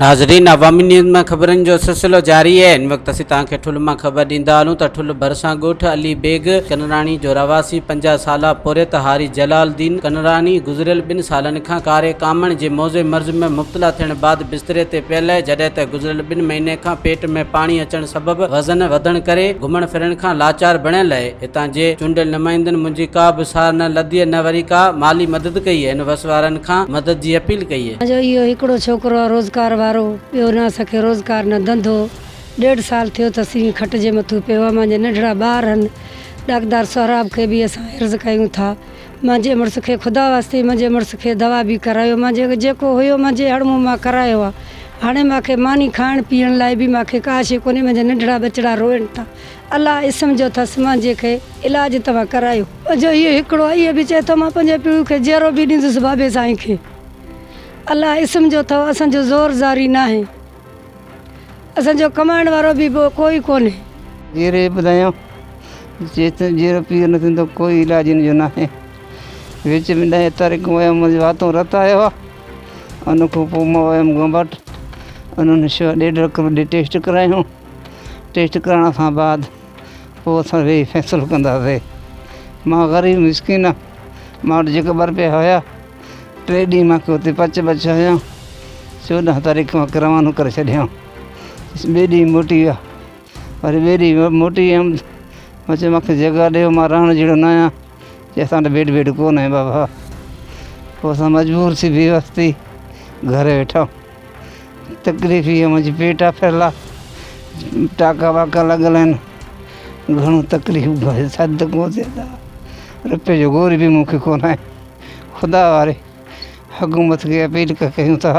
ناظرين عوامي نيوز مان خبرن جو سلسلو جاري آهي هن وقت اسين توهان کي ٺل مان خبر ڏيندا هلون ته ٺل ڀرسان ڳوٺ علي بيگ ڪنراڻي جو رهواسي 50 سالا پورهيت هاري جلال الدين ڪنراڻي گذريل ٻن سالن کان ڪاري ڪامڻ جي موذي مرض ۾ مبتلا ٿيڻ بعد بستري تي پيل آهي جڏهن ته گذريل ٻن مهيني کان پيٽ ۾ پاڻي اچڻ سبب وزن وڌڻ ڪري گهمڻ ڦرڻ کان لاچار بڻيل آهي هتان جي چونڊيل نمائندن منهنجي ڪا به سار نه لڌي ۽ نه وري ڪا مالي مدد ڪئي هن وس وارن کان مدد جي اپيل ڪئي. منهنجو اهو هڪڙو ڇوڪرو آ روزگار وارو، ٻيو نه اسان کي روزگار نه ڌنڌو. ڏيڍ سال ٿيو اٿس ائين کٽ جي مٿو پيو آ. مانجا ننڍڙا ٻار هن. ڏاڪدار سهراب کي به اسان عرض ڪيون ٿا. مانجي مڙس کي خدا واسطي منهنجي مڙس کي دوا به ڪرايو. مانجي جيڪو هيو مانجي هڙ مون مان ڪرايو آ. هاڻي مانکي ماني کائڻ پيئڻ لاء به مانکي ڪا شي ڪونهي. منهنجا ننڍڙا ٻچڙا روئن ٿا. الله اسم جو ٿس مانجي کي علاج توهان ڪرايو. منهنجو اهو هڪڙو آهي اهو به چئي ٿو مان پنهنجي پيء کي جيئرو به ڏيندس بابي سائين کي الله اسم جو ٿو اسان جو زور زاري ناهي اسان جو ڪمائڻ وارو به ٻيو ڪوئي ڪونهي. جيئري ٻڌايان جيستائين جيئرو پيء نه ٿيندو ڪوئي علاج ان جو ناهي وچ ۾ ڏهين تاريخ ويم منهنجي واتون رت آيو آهي ان کان پوء مان ويم گمبٽ انهن شو ڏيڍ لک روپيه ٽيسٽ ڪرايون ٽيسٽ ڪرائڻ کان بعد پوء اسان ويهي فيصلو ڪنداسين. مان غريب مسڪين آهيان، مان وٽ جيڪي ٻه رپيا هيا، ٽي ڏينهن مان کي اتي پچ بچ هنيا، 14 تاريخ مان کي روانو ڪري ڇڏيائون. ٻئي ڏينهن موٽي ويا، وري ٻئي ڏينهن موٽي ويم، مان چيو مان کي جڳهه ڏيو، مان رهڻ جهڙو نه آهيان، چي اسان وٽ بيڊ ويڊ ڪونه آهي بابا. پوء اسان مجبور ٿي بيوس ٿي گهر ويٺا. تڪليف هي منهنجي پيٽ آ ڦريل آ ٽاڪا واڪا لڳل آهن گهڻو تڪليف سد ڪو ٿئي ته رپئي جو گوري به مونکي ڪونه آهي خدا واري حڪومت کي اپيل ڪيون ٿا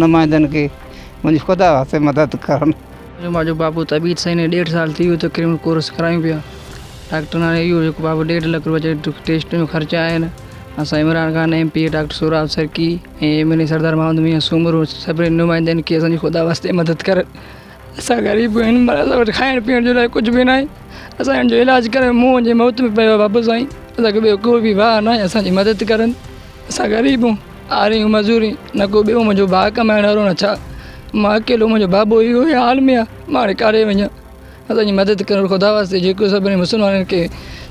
نمائندن کي منهنجي خدا واسطي مدد ڪرن. منهنجو بابو طبيعت صحيح ناهي ڏيڍ سال ٿي ويو تقريبن ڪورس ڪرايون پيا ڊاڪٽر هاڻي اهو جيڪو بابو ڏيڍ لک روپيا ٽيسٽ جو خرچ آهن اسان Imran Khan M P A doctor Sohrab Sarki ۽ M N A Sardar Muhammad Mian Soomro سڀني نمائندن کي اسان جي خدا واسطي مدد ڪرن اسان غريب آهيون پر اسان وٽ کائڻ پيئڻ جي لاء ڪجهه به ناهي اسان هن جو علاج ڪري منهن جي موت ۾ پيو آهي بابو سائين اسان کي ٻيو ڪو به واهه ناهي اسان جي مدد ڪرن اسان غريب آهيون هاري آهيون مزوري نه ڪو ٻيو منهنجو ڀاء ڪمائڻ وارو نه ڇا مان اڪيلو منهنجو بابو اهو ئي حال ۾ آهي مان هاڻي ڪاڏي وڃان اسان جي مدد ڪرڻ خدا واسطي جيڪو سڀني مسلمانن کي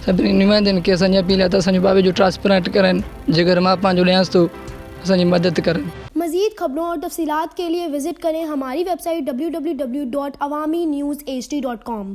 سڀني نمائندن کي اسان جي اپيل آهي ته اسان جو بابي جو ٽرانسپلانٽ ڪرائن جيڪر مان پنهنجو ڏيانس ٿو اسان جي مدد ڪرن. مزيد خبرون اور تفصيلات کے لئے وزٽ ڪرين ھماري ويب سائيٽ www.awamiNewsHD.com.